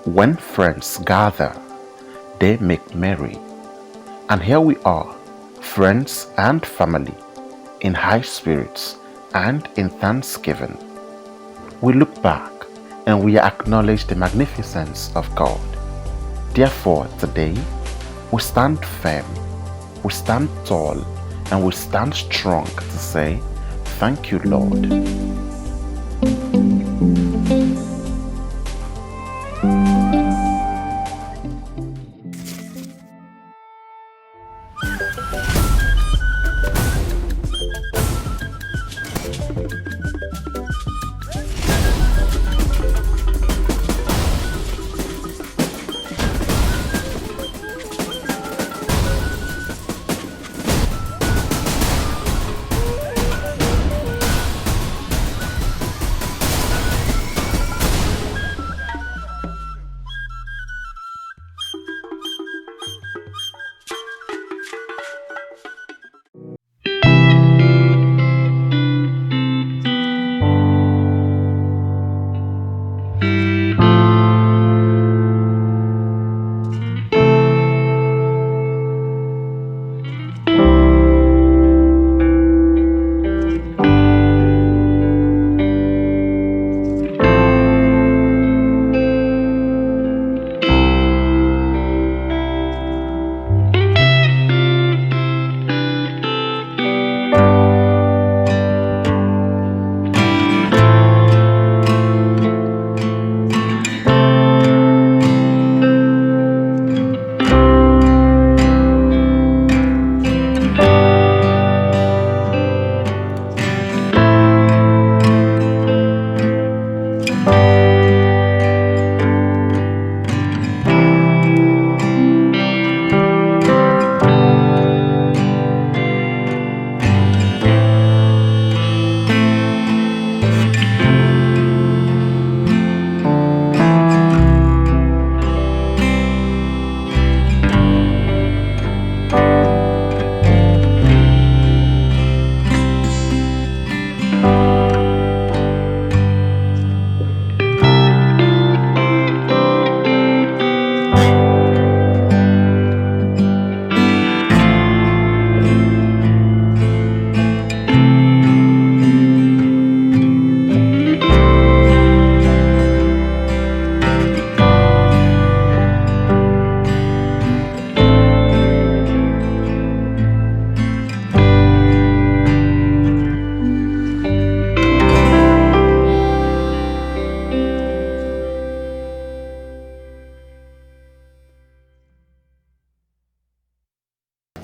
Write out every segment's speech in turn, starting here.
When friends gather, they make merry. And here we are, friends and family, in high spirits and in thanksgiving. We look back and we acknowledge the magnificence of God. Therefore, today, we stand firm, we stand tall, and we stand strong to say, thank you, Lord.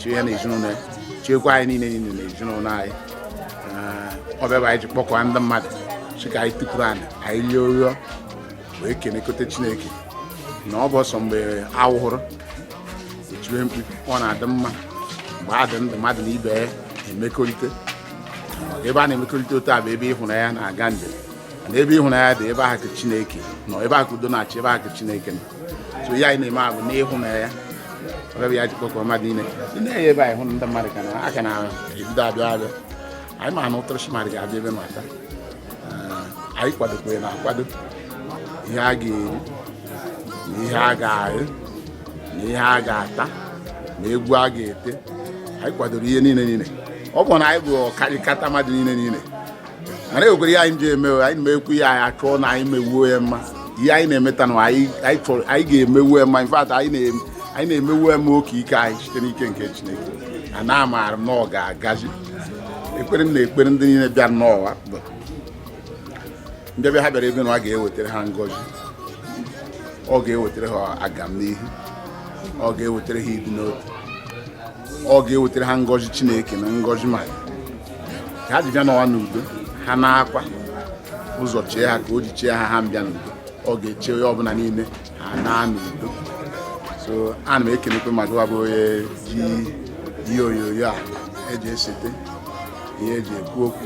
Chie ya na ezinụlọ ya, chiekwa anyị niile niile na ezinụlọ anyị. Ọ bịa bụ anyị ji kpọkwa ndị mmadụ sị ka anyị tukwuru anyị, anyị rie ụrịọ wee kenekọta Chineke na ọ bụ ọsọ mgbe awụhụrụ etiwe mkpu. Ọ na-adị mma mgbe adị ndụ mmadụ na ibe ya emekọrịta. Ebe a na-emekọrịta otu a bụ ebe ịhụnanya na-aga njem, na ebe ịhụnanya dị, ebe ahụ ka Chineke nọ, ebe ahụ ka udo na-achị, ebe ahụ ka Chineke nọ. So ihe anyị na-eme a bụ n'ịhụnanya. Ọ bụ ya ji kpọkọ mmadụ niile. Ị na-enye ebe anyị hụ ndị mmadụ ka na aka na-ebido abịa abịa. Anyị ma na ụtụrụchi mmadụ ga-abịa ebe mata. Anyị kwadokwere na akwado ihe a ga-eri na ihe a ga-arụ na ihe a ga-ata na egwu a ga-ete. Anyị kwadoro ihe niile niile. Ọ bụ na anyị bụ ọkarịkata mmadụ niile niile, mana ewekwere ihe anyị ji eme. Anyị na-emekwu ihe anyị achọọ na anyị mewuo ya mma. Ihe anyị na-emeta na anyị chọrọ anyị ga-emewu ya mma. In fact, anyị na-emewu ya mma oke ike anyị site n'ike nke Chineke. Ana amaara m na ọ ga-agazi. Ekpere m na ekpere ndị niile bịa n'ụwa bụ mbịabịa ha bịara ebe na ọ ga-ewetara ha ngọzi, ọ ga-ewetara ha agamnihu, ọ ga-ewetara ha ịdị n'otu, ọ ga-ewetara ha ngọzi Chineke na ngọzi mmadụ. Ka ha ji bịa n'ụwa n'udo, ha na-akwa ụzọ chee ha ka o ji chee ha, ha mbịa n'udo, ọ ga-eche onye ọbụla niile ha naa n'udo. So ana m ekenekwe mmadụ bụ onye ji ihe onyonyo a eji esete ihe eji ekwu okwu,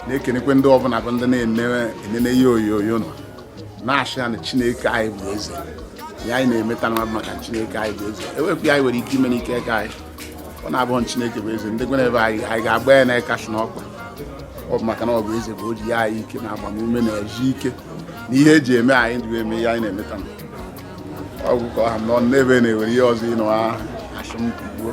na-ekenekwe ndị ọbụla bụ ndị na-enene ihe onyonyo nọ na-asị ha na Chineke anyị bụ eze. Ihe anyị na-emeta na maka Chineke anyị bụ eze. Ewepụ ya, anyị nwere ike ime n'ike aka anyị. Ọ na-abụghị Chineke bụ eze, ndị kwere ebe anyị anyị ga-agba ya n'aka shi n'ọkpa. Ọ bụ maka na ọ bụ eze bụ o ji ya anyị ike na agbamume na ezi ike na ihe eji eme anyị ji eme ihe anyị na-emeta. Ọgwụ ka ọha m nọ n'ebe na-ewere ihe ọzọ ịnụ asị m kwuo.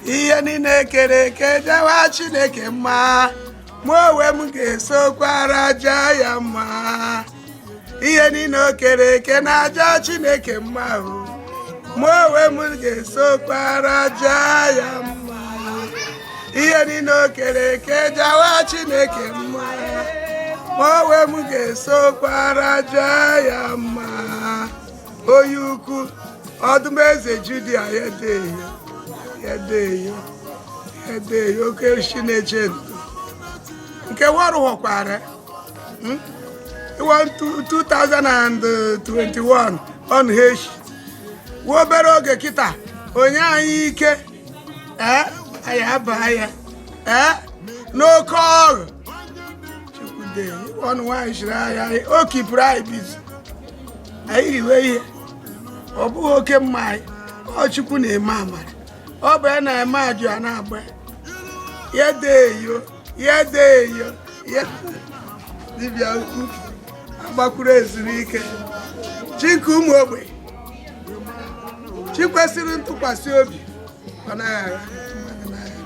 Ihe niile kere eke jawa Chineke mma, mụ onwe m ga-esokwara jaa ya mma. Ihe niile o kere eke na-aja Chineke mma o, mụ onwe m ga-esokwara jaa ya mma. Ihe niile o kere eke jawa Chineke mma, mụ onwe m ga-esokwara jaa ya mma. Onye ukwu, ọdụm eze Judia, ya deyo ya deyo ya deyo, oke chi na-eche ndo nke warụ ghọkwara iwa 2021 on h wa obere oge kịta onye anyị ike ee anyị aba ya ee n'oke ọrụ. Chukwude ọnụ nwaanyị chiri anyị, o kipụrụ anyị bizu anyị riwe ihe. Ọ bụghị oke mma anyị, ọ Chukwu na-eme amara, ọ bụ ya na-eme ajụ a na-agba ya deeyo ya deeyo ya. Dibịa ukwu agbakwuru ezumike, chi nke ụmụ ogbenye, chi kwesịrị ntụkwasị obi, ọ naghị agha mmadụ n'agha,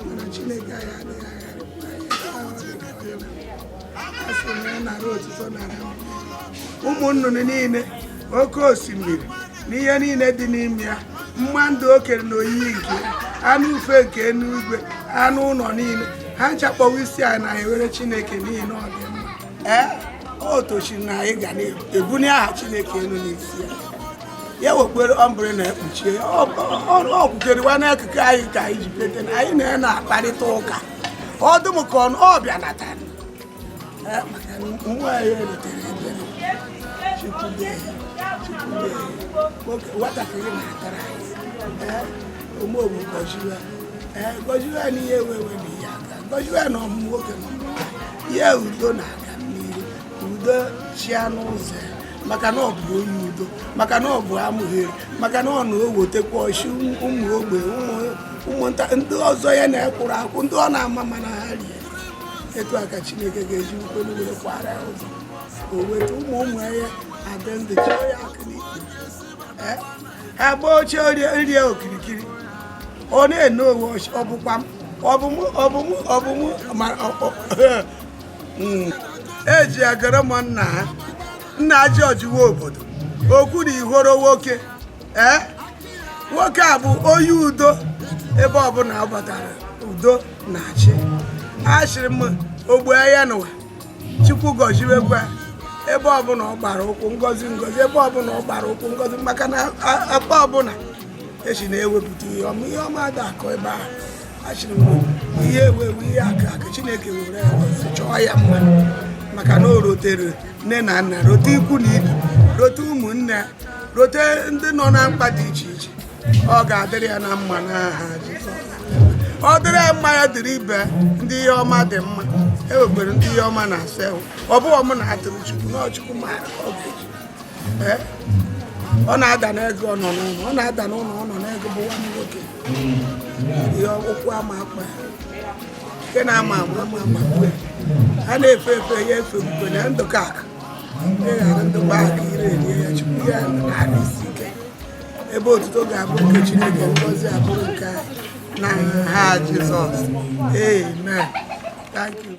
mana Chineke anyị adịghị agharịpụ anyị. Ahụ dị ka onye na- a sị na ya nara otuto, nara ụmụ nnụnụ niile, oke osimiri na ihe niile dị n'ime ya, mma ndụ o kere na oyiyi nke ya, anụ ufe nke eluigwe, anụ ụlọ niile, ha nchakpọwa isi anyị na ewere Chineke n'ihi na ọ dị mma. Ee, o tochiri na anyị ga na-ebuli aha Chineke elu n'isi ya. Ya wekpere ọmbụrụ na-ekpuchie ọ kwukeriwa n'akụkụ anyị ka anyị ji pete na anyị na na-akparịta ụka ọdụm ka ọ bịa natara. Ee, maka na nwa ya erutere ebere. Chukwude, Chukwude, nwoke nwatakịrị na-atara anyị. Ee, omeobu gọziwe, ee, gọziwe n'ihe ewewe na ihe aka, gọziwe na ọmụmụ nwoke na ọmụmụ nwaanyị. Ihe udo na-aga n'ihu, udo chia n'ụzọ ya, maka na ọ bụ onye udo, maka na ọ bụ amụgheri, maka na ọ na-ewetekwa ọchị ụmụ ogbe, ụmụnta ndị ọzọ ya na-ekwuru akwụ, ndị ọ na-ama mana ha rie. Etu a ka Chineke ga-eji ukwelu wee kwara ya ụzọ, o weta ụmụ ụmụ ya adị ndụ chọọ ya aka n'ikpe. Ee, ha gbaa oche rie okirikiri, ọ na-ene owe ọchị. Ọ bụkwa m, ọ bụ mụ, ọ bụ mụ, ọ bụ mụ ma eji agara m nna ha, nna ji ọjụwa obodo okwu na ihoro nwoke. Ee, nwoke a bụ onye udo, ebe ọbụla ọ batara udo na-achị. Achịrị m ogbe ya n'ụwa. Chukwu gọziwekwa ebe ọbụla ọ gbara ụkwụ, ngọzi, ngọzi ebe ọbụla ọ gbara ụkwụ, ngọzi, maka na akpa ọbụla esi na-ewepụta ihe ọma, ihe ọma dị akọ ebe ahụ. Achịrị m ihe ewewe ihe akụ akụ, Chineke were ya gọzi, chọọ ya mma, maka na o rotere nne na nna, rote ikwu na ibe, rote ụmụnne, rote ndị nọ na mkpa dị iche iche. Ọ ga-adịrị ya na mma n'aha Jizọs. Ọ dịrị ya mma, ya dịrị ibe ndị ihe ọma dị mma. E nwekwara ndị ihe ọma na-asa ewu. Ọ bụghị mụ na-atụrụ Chukwu na Chukwu maara ka ọ ga-eji. Ee, ọ na-ada n'ego, ọ nọ n'ụlọ, ọ na-ada n'ụlọ, ọ nọ n'ego bụ nwa m nwoke. Ihe ụkwụ ama akpa ya nke na-ama ama ama ama kwe ha na-efe efe ya efe na ndụka akụ ịghara ndụkwa akụ ire erie ya. Chukwu ya na-arụ isi ike ebe otuto ga-abụ nke Chineke, ngọzi abụrụ nke anyị na ha Jizọs. Amen. Thank you.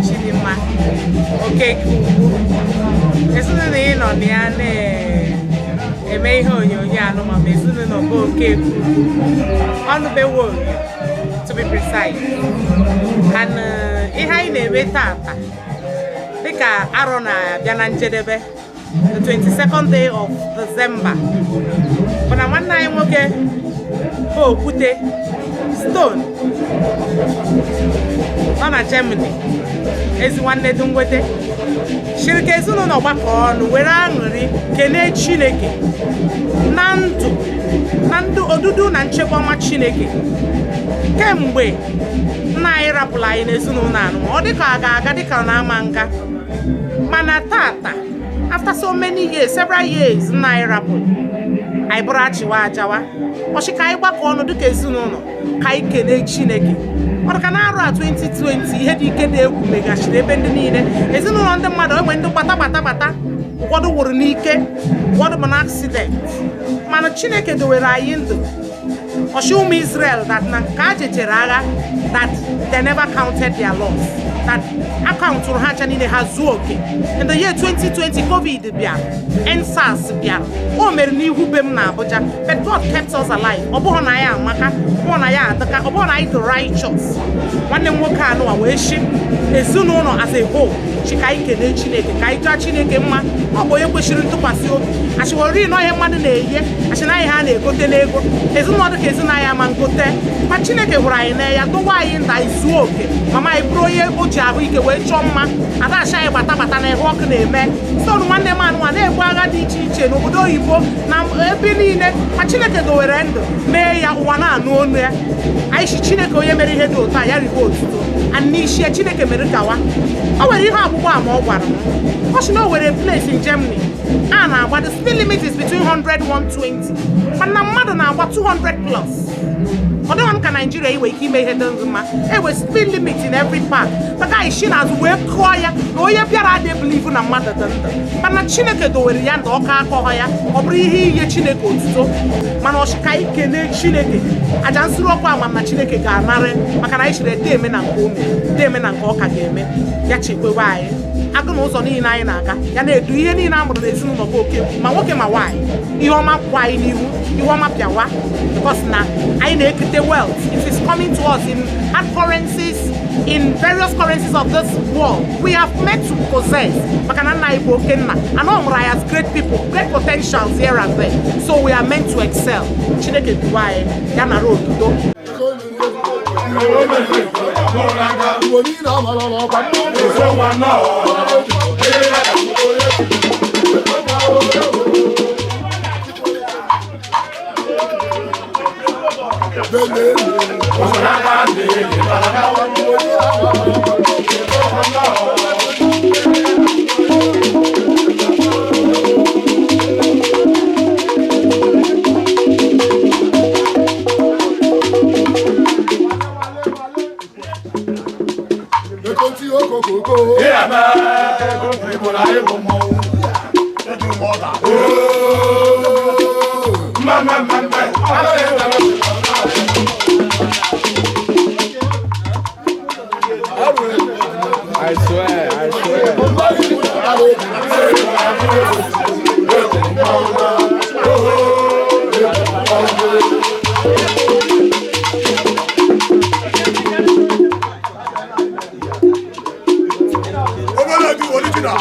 Chidimma Okeke Ugwu. Ezinụlọ ị nọ na ya na-eme ihe onyonyo anụma bụ ezinụlọ bụ Okeke Ugwu. Ọnụbeworio to be precise. And ihe anyị na-eme tata dịka arọ na-abịa na njedebe, the 22nd day of December, bụ na nwanne anyị nwoke bụ Okwute Stone nọ na Germany, ezi nwanne dị nwete shiri ka ezinụlọ gbakọ ọnụ were aṅụrị kelee Chineke na ndụ na ndụ, odudu na nchekwa ọma Chineke kemgbe nna anyị rapụrụ anyị n'ezinụlọ anụ. Ọ dịka a ga-aga, dịka ọ na-ama nga, mana tata, after so many years, several years, nna anyị rapụrụ anyị, bụrụ achịwa ajawa ọchị, ka anyị gbakọ ọnụ dịka ezinụlọ ka anyị kelee Chineke. Ọ dịka na arọ a 2020, ihe dị ike dị egwu megachiri ebe ndị niile, ezinụlọ ndị mmadụ enwe ndị gbata gbata gbata, ụfọdụ nwụrụ n'ike, ụfọdụ bụ na accident, mana Chineke dowere anyị ndụ. Ọchị ụmụ Israel that na ka a jechere agha, that they never counted their loss, that akaụntụrụ ha ncha niile, ha zuo oke. In the year 2020, COVID bịara, EndSARS bịara, o mere n'ihu be m na Abuja, but God kept us alive. Ọ bụghị na anyị amaka, ọ bụghị na ya adịka, ọ bụghị na anyị dị righteous. Nwanne m nwoke anụwa wee shi ezinụlọ as a whole chi ka anyị kelee Chineke, ka anyị jaa Chineke mma. Ọ bụ onye kwesịrị ntụkwasị obi. Achịwori nọ ihe mmadụ na-eye achị na ihe a na-egote n'ego ezinụlọ dịka ezinụlọ anyị ama ngote, ma Chineke hụrụ anyị n'anya, dowe anyị ndụ, anyị zuo oke. Mama anyị bụrụ onye o ji ahụike wee chọọ mma. Adachi anyị gbata gbata na ihe ọkụ na-eme stonu. Nwanne m anụnwa na-egbu agha dị iche iche n'obodo oyibo na ebe niile, ma Chineke dowere ndụ mee ya ụwa na-anụ onu ya. Anyị si Chineke onye mere ihe dị ụtọ a, ya ribe otuto and n'isi ya. Chineke mere gawa. O nwere ihe ọgbụgba ama ọ gwara m. Ọ sị na o nwere place in Germany a na-agba, the speed limit is between 100 120, mana mmadụ na-agba 200 plus. Ọ dịghị m ka Naijiria inwe ike ime ihe dị mma, enwe speed limit in every park, maka anyị si n'azụ wee kụọ ya na onye bịara adị believe na mmadụ dị ndụ, mana Chineke dowere ya ndụ. Ọka akọghọ ya, ọ bụrụ ihe inye Chineke otuto. Mana ọchị ka anyị kelee Chineke, aja nsuru ọkụ ama na Chineke ga-anarị, maka na anyị chịrị ede eme na nke o mere, ede eme na nke ọ ka ga-eme. Ya chekwewe anyị agụ na ụzọ niile anyị na-aga, ya na-edu ihe niile a mụrụ n'ezinụlọ bụ oke, ma nwoke ma nwaanyị. Ihe ọma kwụ anyị n'ihu, ihe ọma bịawa, because na anyị na-ekete wealth. It is coming to us in hard currencies, in various currencies of this world we have meant to possess, maka na nna anyị bụ oke nna and ọ mụrụ anyị as great people, great potentials here and there, so we are meant to excel. Chineke duwe anyị, ya nara otuto. Igbo niile amara n'ọkwa mmọnwụ. Eko tí ó kò kò kò. I swear, I swear. Obere dị original.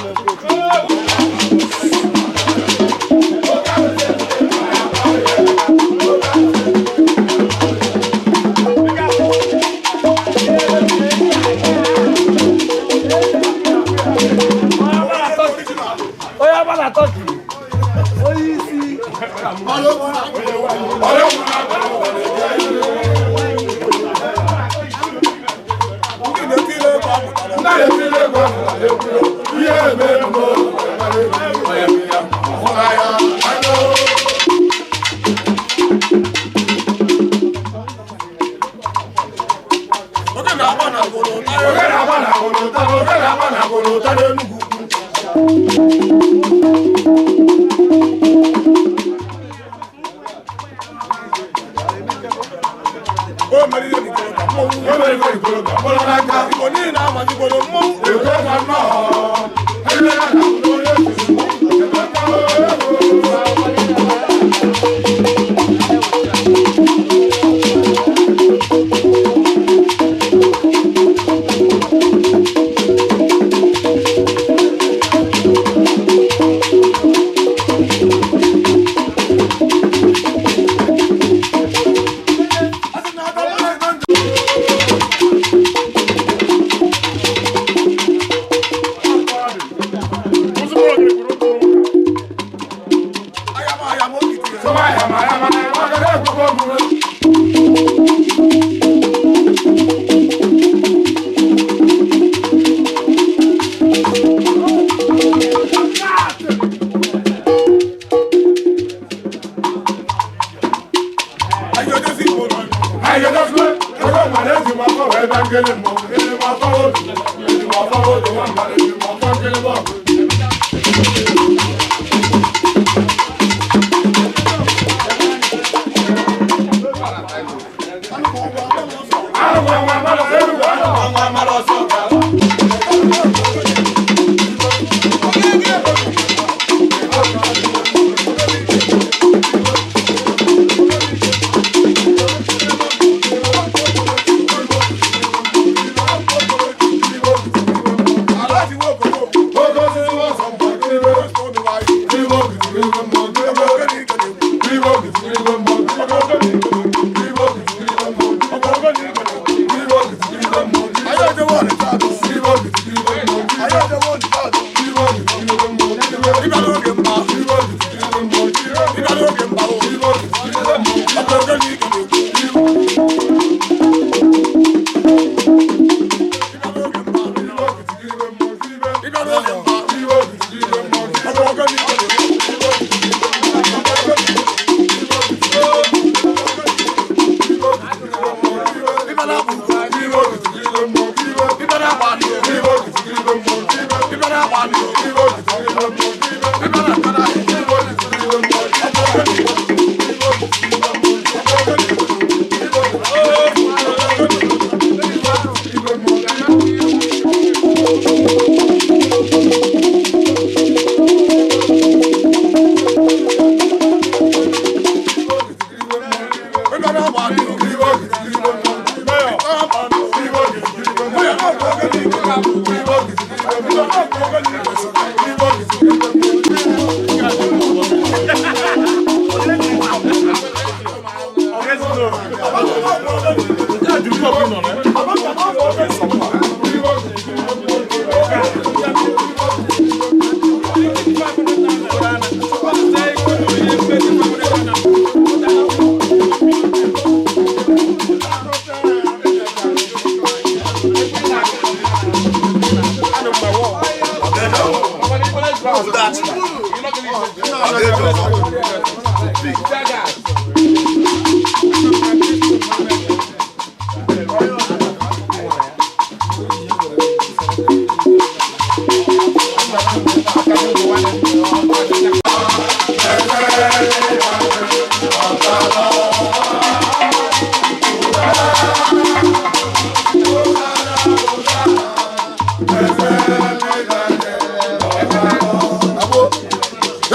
Onye ọma na Turkey, onye isi. Oge na-agba na agụrụ, oge na-agba na agụrụ ụta n'Enugu. O meriri ikorobịa mmọnwụ. O meriri ikorobịa mkpọrọ n'aka. Igbo niile ama.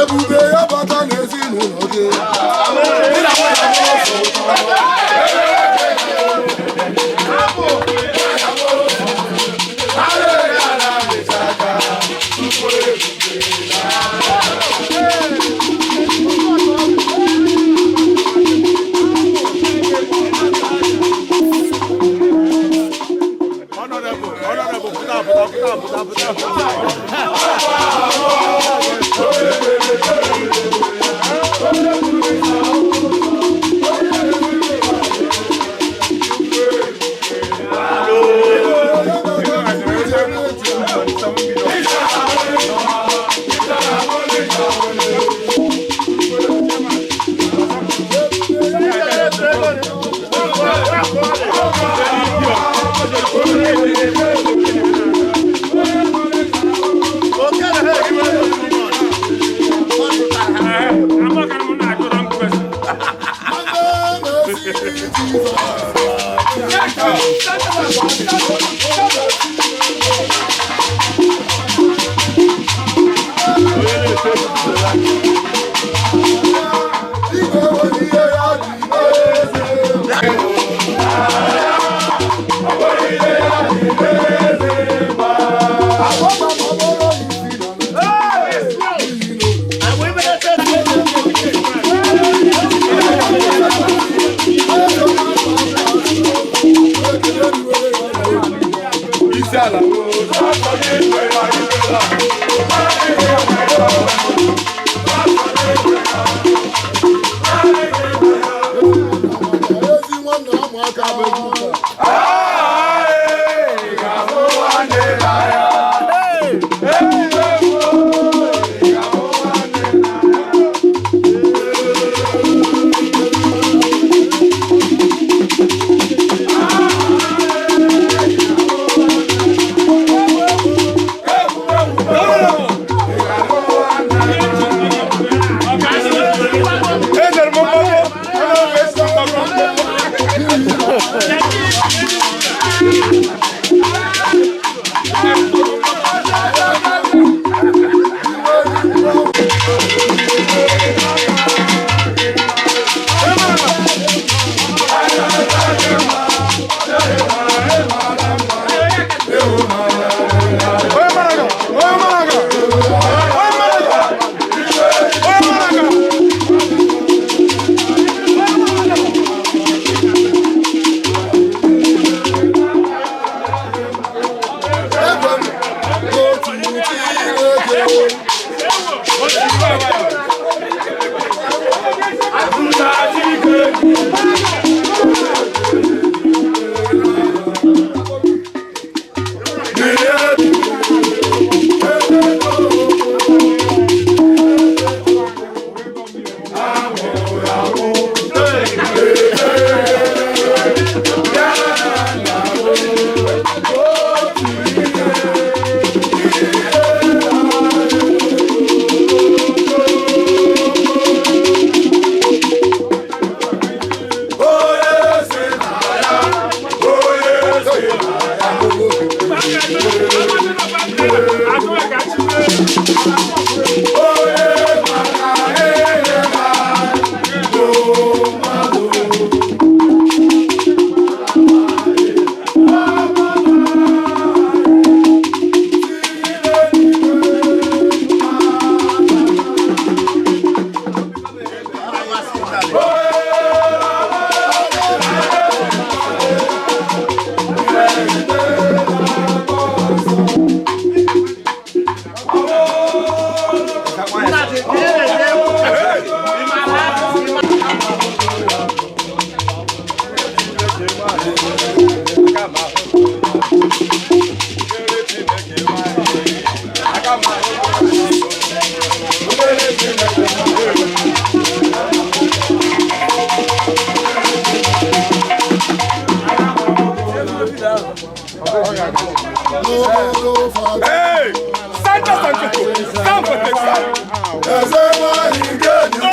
Ebube ya bata n'ezinụlọ gị. Ezi nwanne ụmụaka bụ egwu nke a. Ekwe m n'otu Chineke. N'okporo ụfọdụ. Eze nwanyị nke dị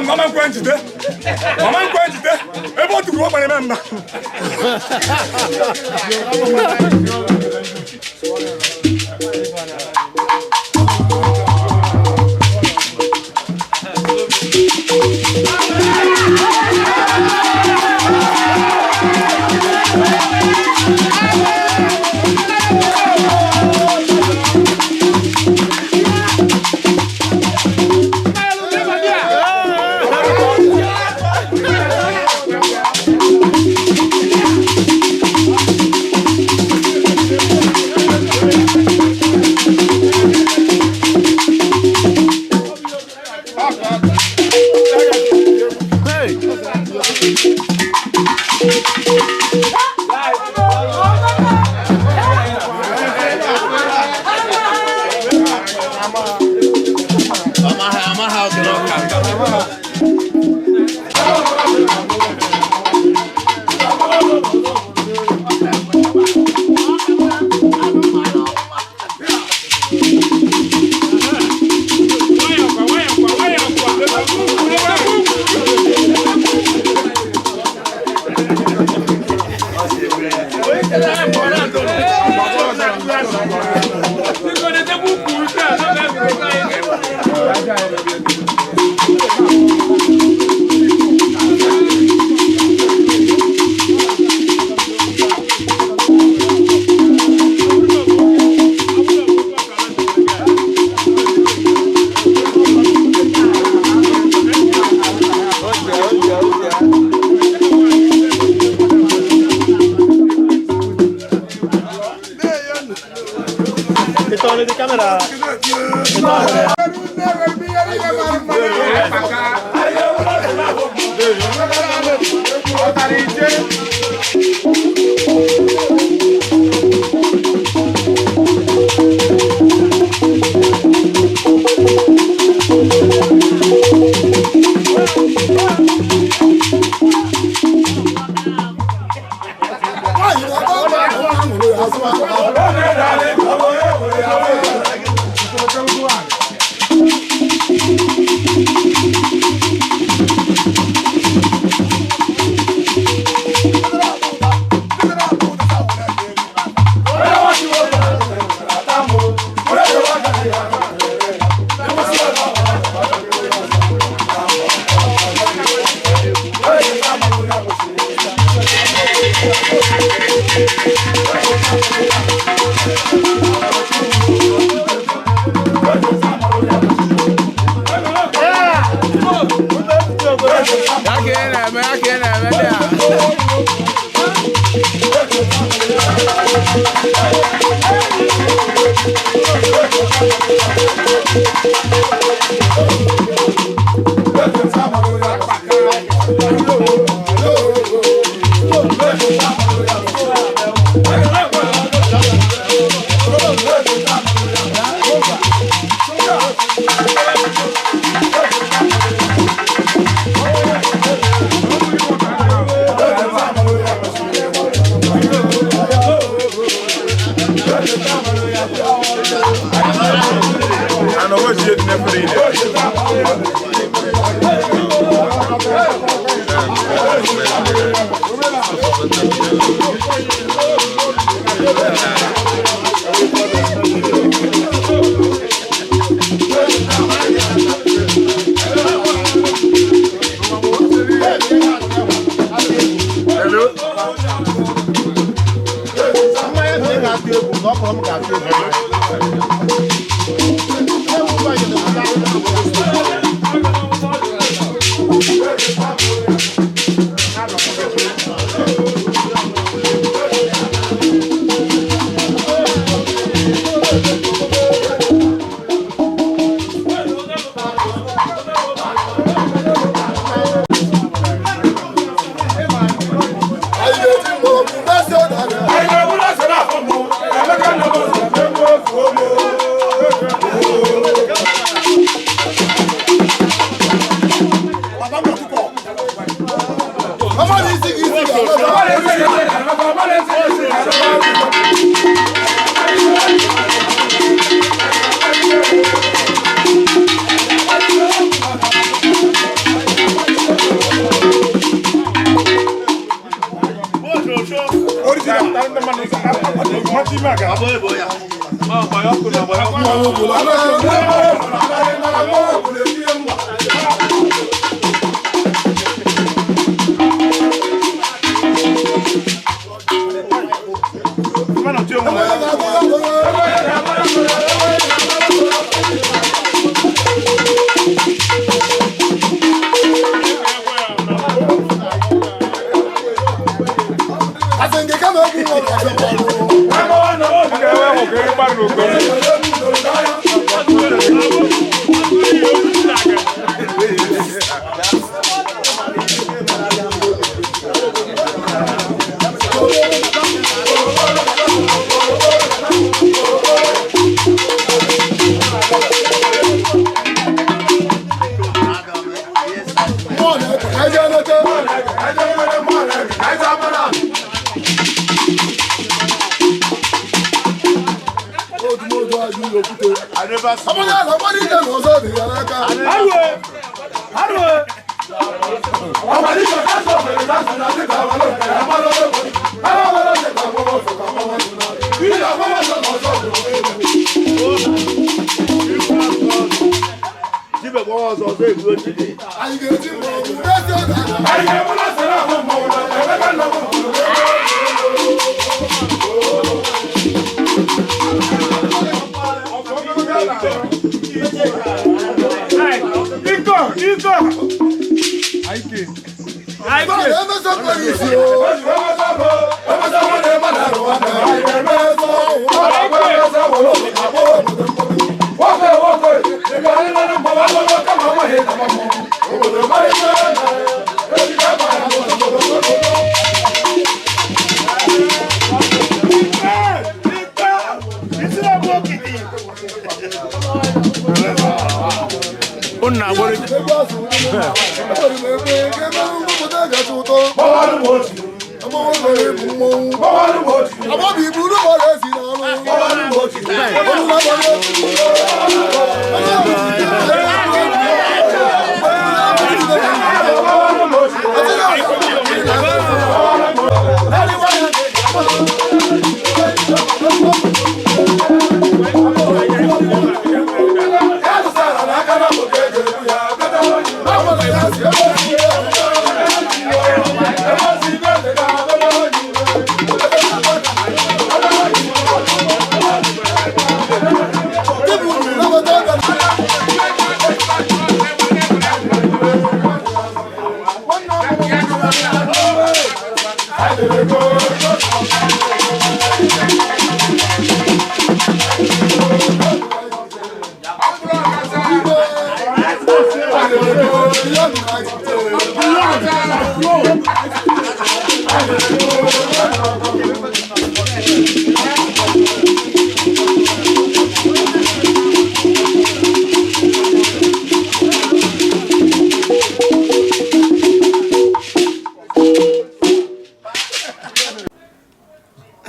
Mama nkwe njide. Mama nkwe njide. Ebe o tukuru ọkpa na-eme mba.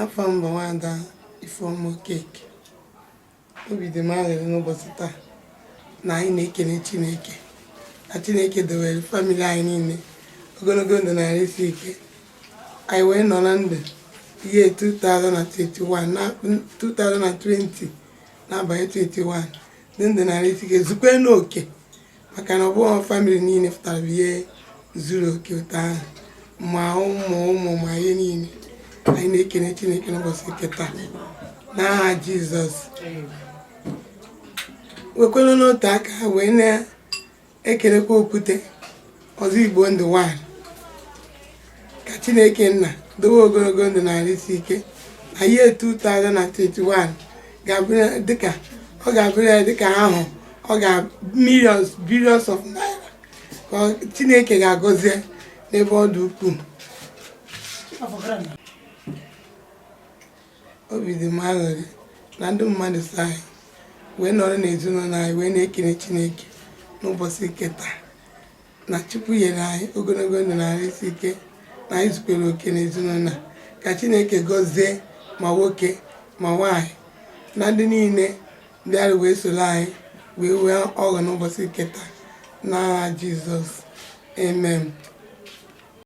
Afọ m bụ Nwada Ifeọma Okeke. Obi dị m aṅụrị n'ụbọchị taa na anyị na-ekele Chineke na Chineke dowere family anyị niile ogologo ndụ na arụ isi ike. Anyị wee nọ na ndụ ihe 2021 na 2020 na-abanye 21 dị ndụ na arụ isi ike, zukwe n'oke, maka na ọ bụghị family niile pụtara bụ ihe zuru oke otu ahụ, ma ụmụ ụmụ ma ihe niile. Anyị na-ekene Chineke n'ụbọchị nke taa n'aha Jizọs. Wekwere n'otu aka wee na-ekelekwa Okwute Ọzọ Igbo Ndụ 1 ka Chineke nna dowe ogologo ndụ na arụ isi ike, na ihe 2021 ga-abụ dịka ọ ga-abụrụ ya dịka ahụ ọ ga millions, billions of naira ka Chineke ga-agọzie n'ebe ọ dị ukwuu. Obi dị m aṅụrị na ndị mmadụ so anyị wee nọrọ n'ezinụlọ anyị wee na-ekele Chineke n'ụbọchị nke taa na Chukwu nyere anyị ogologo ndụ na arụ isi ike, na anyị zukwere oke n'ezinụlọ a. Ka Chineke gọzie ma nwoke ma nwaanyị na ndị niile bịara wee soro anyị wee wee ọṅụ n'ụbọchị nke taa n'aha Jizọs, amen.